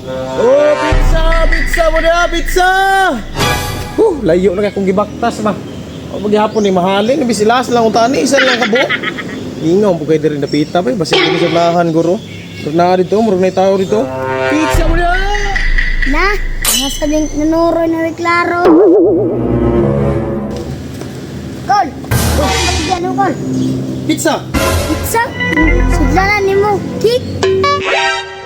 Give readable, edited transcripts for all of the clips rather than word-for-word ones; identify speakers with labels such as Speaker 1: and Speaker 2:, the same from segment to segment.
Speaker 1: Oh, pizza! Pizza mo na! Pizza! Huh, layo na kay kung gibaktas ba. O maghapon ni mahalin, imbis ilas lang unta ni isa lang ka buok. Ingaw po kay diri napita ba, basin diri sa lahan guro. Murag na dito, murag na tao dito. Pizza mo na!
Speaker 2: Na, nasa ding nanuroy na klaro. Kol! Kol, baligyan mo, Kol.
Speaker 1: Pizza!
Speaker 2: Pizza! Sudlanan nimo, cake!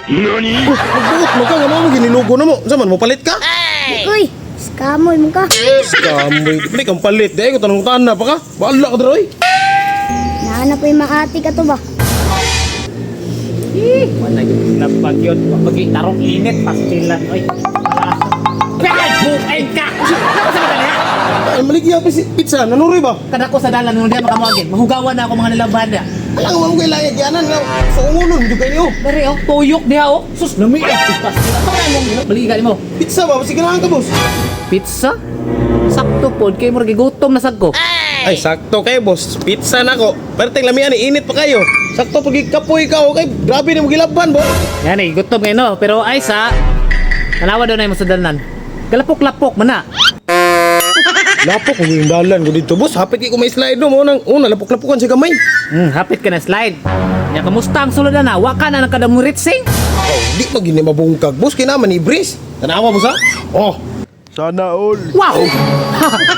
Speaker 1: Oh, magbuot mo ka nga mo ginilugo na mo. Unsa man mo palit ka?
Speaker 2: Uy, skamoy mo ka.
Speaker 1: Skamoy, di kang palit. Di ko tanong na pa ka. Bahala ka diri oy.
Speaker 2: Naana po yung Makati ka to ba?
Speaker 3: Wala yung napagyon. Pag tarong init, pastilan. Oy. Bad bukain ka! Ako sa madali ha?
Speaker 1: Ay, maligya pa si pizza, nanuroy ba?
Speaker 3: Kada ko sa dalan nung diya makamuagin. Mahugawan na ako mga nilabhan niya.
Speaker 1: Alam mo kay layag yanan nga. Sa ungulon, di kayo.
Speaker 3: Dari oh, tuyok diha oh. Sus, lami eh. Pastilan. Pagkain mo, baliga mo.
Speaker 1: Pizza ba? Sige na ka, boss.
Speaker 3: Pizza? Sakto pod kay murag gigutom na sad ko.
Speaker 1: Ay, sakto kayo, boss. Pizza na ko. Pero ting lamian, init pa kayo. Sakto pag ikapoy ka, okay? Grabe na mo gilaban, boss.
Speaker 3: Yan eh, gutom ngayon no. Pero ay sa, tanawa daw na yung masadalan. Galapok-lapok man na.
Speaker 1: Lapok ko yung dalan ko dito, boss. Hapit kay ko may slide no. Mo nang una lapok-lapokan sa gamay.
Speaker 3: Hapit ka na slide. Nya kamusta ang sulod na? Wa ka na nagkadamuritsing?
Speaker 1: Oh, di pa gini mabungkag, boss. Kina man ibris. Tanawa mo sa? Oh.
Speaker 4: Sana all.
Speaker 3: Wow!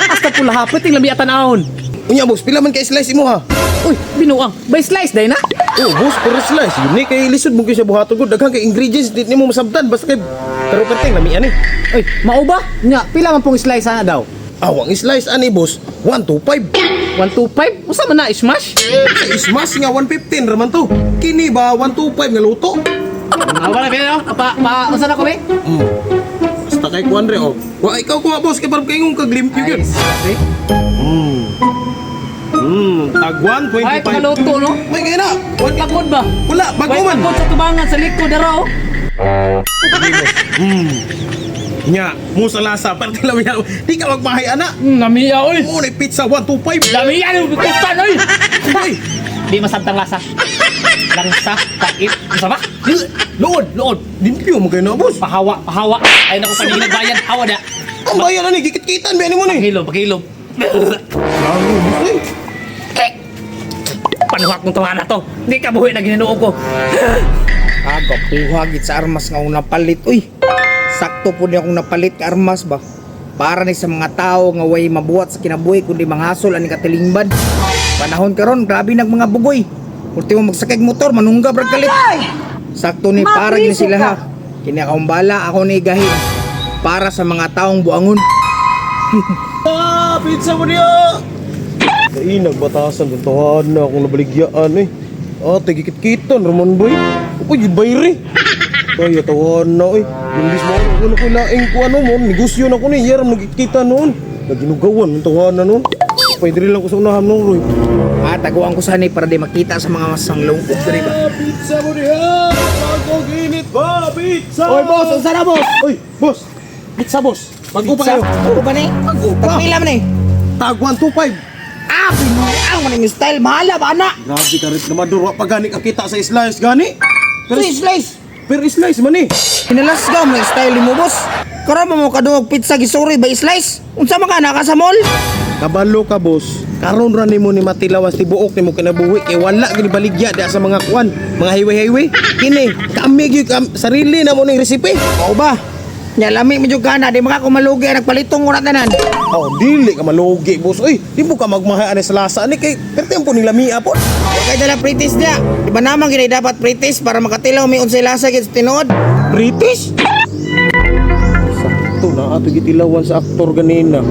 Speaker 3: Hasta pula hapit yung lami tanahon.
Speaker 1: Unya, boss, pila man kay slice imo ha?
Speaker 3: Uy, binuang. By slice day na.
Speaker 1: Oh, boss, per slice. Yun ni kay lisod mo kay sa buhaton ko. Daghan kay ingredients di nimo masabtan basta kay pero perting lamian eh.
Speaker 3: Uy, mao ba? Nya, pila man pong slice ana daw?
Speaker 1: Awang slice ani boss, 125.
Speaker 3: 125? Usa man na smash?
Speaker 1: Sa smash nga 115 raman to. Kini ba 125 nga luto?
Speaker 3: Ah, wala ba no? Pa, pa, usa na ko be?
Speaker 1: Basta kay kuan re oh. Wa ikaw kuha boss kay parang kayong kaglimpyo gyud.
Speaker 3: Ay, sabi.
Speaker 1: Tag 125.
Speaker 3: Ay, pakaluto no.
Speaker 1: May kaya na.
Speaker 3: Pagod ba?
Speaker 1: Wala, bago
Speaker 3: Way
Speaker 1: man.
Speaker 3: pagod sa tubangan sa likod dara oh.
Speaker 1: Nya, musa lasa parte lang yan. Di ka magmahay ana.
Speaker 3: Lamiya oy.
Speaker 1: Mo na pizza 125.
Speaker 3: Lamiya ni kustan oy.
Speaker 1: Uy,
Speaker 3: Di masabtang lasa. Langsa, pait, usa ba? Luod, luod.
Speaker 1: limpyo mo kayo na boss.
Speaker 3: Pahawa, pahawa. Ay naku paninag bayad, hawa da.
Speaker 1: Ang bayan ani gikit-kitan ba ni mo ni?
Speaker 3: Pakilom, pakilom.
Speaker 1: Lalo, boss. Eh.
Speaker 3: Panuhak kong tawa na to. Hindi ka buhi na ginuo ko.
Speaker 5: Aga, puha gid sa armas nga akong napalit. Uy, sakto po niya akong napalit ka armas ba? Para ni sa mga tao nga way mabuhat sa kinabuhi kundi manghasol ani katilingban. Panahon karon, grabe nag mga bugoy. Ultimo magsakay og motor, manungga brag kalit. Sakto ni para gini sila ha. Kini akong bala, ako ni gahi. Para sa mga taong buangon.
Speaker 1: Ah, pizza mo niya. Ay, nagbatasan ng tawahan na akong nabaligyaan eh. Ah, tigikit-kitan, Ramon boy. Ako, yun bayre. Ay, tawahan na eh. Imbis mo, ano ko laing ko ano mo, negosyo na ko ni, yaram nagkikita noon. Naginugawan ng tawahan na noon. Pwede rin lang ko sa unahan noon, Roy.
Speaker 5: Ah, taguan ko sana para di makita sa mga sanglungkot diri ba.
Speaker 1: Ah, pizza mo niya! Bagong init ba, pizza!
Speaker 5: Oy, boss, unsa na boss?
Speaker 1: Oy, boss! Pizza, boss! Bago pa kayo.
Speaker 5: Bago pa ni?
Speaker 1: Bago pa.
Speaker 5: Tagpila man eh.
Speaker 1: Tag 125.
Speaker 5: Ah, binuang man yung style. Mahala ba na?
Speaker 1: Grabe ka rin naman, Dor. Wa pa gani kakita sa slice, gani. Pero,
Speaker 5: Pero slice.
Speaker 1: pero slice man eh.
Speaker 5: Pinalasgaw mo yung style mo, boss. Karon mo mo kadungog pizza gisuri by slice. Unsa man ka naka sa mall?
Speaker 1: Kabalo ka, boss. Karon ra nimo ni matilawas tibuok nimo kinabuhi kay wala gini baligya da sa mga kuan, mga highway-highway. Kini, kami gyud sarili na mo ning resipe.
Speaker 5: Oo ba? Nya lami mo jud kana, di maka kumalugi nagpalitong ko na tanan.
Speaker 1: Oh, dili ka malugi, boss. Uy, di mo ka magmahay ani sa lasa ani kay perti po ning lamia po.
Speaker 5: Wa kay dala pretest niya. Di ba naman gini dapat pretest para makatilaw may unsay lasa gid sa tinuod?
Speaker 1: British? Sakto na ato gitilawan sa aktor ganina.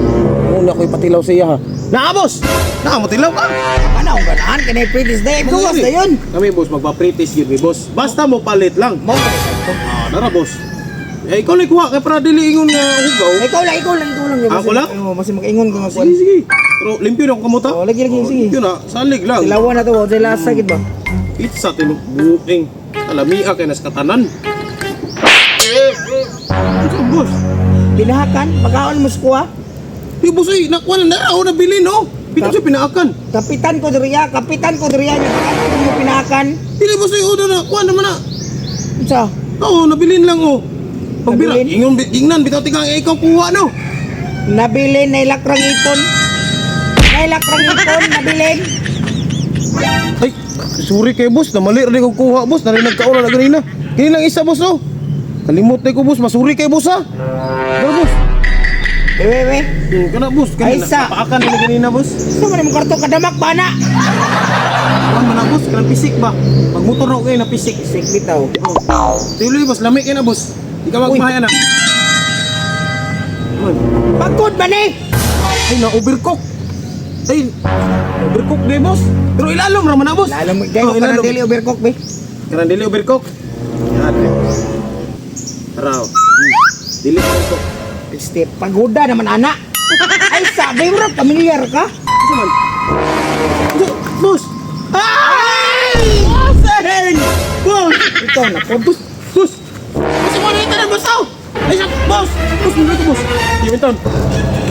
Speaker 1: Una ko ipatilaw sa iya ha. Naa, boss. Naa mo tilaw ka.
Speaker 5: Kana akong ganahan kini pretest day. Gawas na yun.
Speaker 1: Kami boss magpa-pretest yun, mi boss. Basta mo palit lang.
Speaker 5: Mo
Speaker 1: Ah, nara boss. Eh, ikaw lang kuha kay para dili ingon nga hugaw.
Speaker 5: Ikaw lang, ikaw lang, ikaw lang.
Speaker 1: Ako lang?
Speaker 5: Oo, mas makaingon ka nga kuan.
Speaker 1: Sige, sige. Pero limpyo na akong kamuta.
Speaker 5: Oh, lagi, lagi, sige.
Speaker 1: Limpyo na, salig lang.
Speaker 5: Tilawan na to, unsay lasa gid ba?
Speaker 1: Pizza tinubuing. Alamia kay nas katanan. Ano, boss?
Speaker 5: Pinahakan, pagkaon mo sa kuha.
Speaker 1: Di boss ay, nakuha na na ako nabili no. Pito siya pinaakan.
Speaker 5: Kapitan ko diriya, nya pagkaon mo pinahakan.
Speaker 1: Dili boss ay, una na, kuha naman na.
Speaker 5: Unsa?
Speaker 1: Oo, nabilin lang oh. Pagbira,
Speaker 5: Nabilin.
Speaker 1: ingon ingnan bitaw tikang ikaw kuha no.
Speaker 5: Nabilin na ilakrang ipon. Na ilakrang ipon, nabilin.
Speaker 1: Ay, sorry kay boss, namali ra ko kuha boss, nari nagkaon na ganina. Kini lang isa boss oh. Kalimot na ko boss, masuri kay boss ha. Pero boss,
Speaker 5: Ewe, we.
Speaker 1: Kana boss,
Speaker 5: Ay,
Speaker 1: kanina
Speaker 5: sa-
Speaker 1: napaakan na ganina boss.
Speaker 5: Sa man imong karto kadamak ba na?
Speaker 1: Kuan man na boss, kanang pisik ba? Pag motor na ko kayo na pisik.
Speaker 5: Sik bitaw.
Speaker 1: Oh. Tuloy boss, lami kay na boss. Di ka magmahay na.
Speaker 5: Pagkod ba ni?
Speaker 1: Ay, na overcook. Ay, overcook di boss. Pero ilalom ra man na boss.
Speaker 5: Lalo mo, gay
Speaker 1: Oh,
Speaker 5: ko kanang
Speaker 1: ilalom.
Speaker 5: dili overcook be.
Speaker 1: Kanang dili overcook. Yan. Tara. Dili overcook.
Speaker 5: Este, pagoda naman ana. Ay sabi mo ra pamilyar ka.
Speaker 1: Ano man? Boss! Ay! Boss! Boss!
Speaker 5: Ikaw na po.
Speaker 1: Boss! Boss! Boss, mo na ito boss! Aw! Ay, sa boss! Boss, mo ito, boss! Yung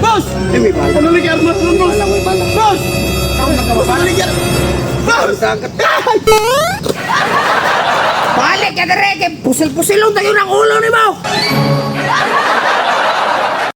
Speaker 1: Boss!
Speaker 5: Ay, may bala.
Speaker 1: Ano lagi armas ron, boss? Boss! Boss, ano lagi Boss! Ay!
Speaker 5: Balik ka dire kay pusil-pusilon tayo ng ulo nimo.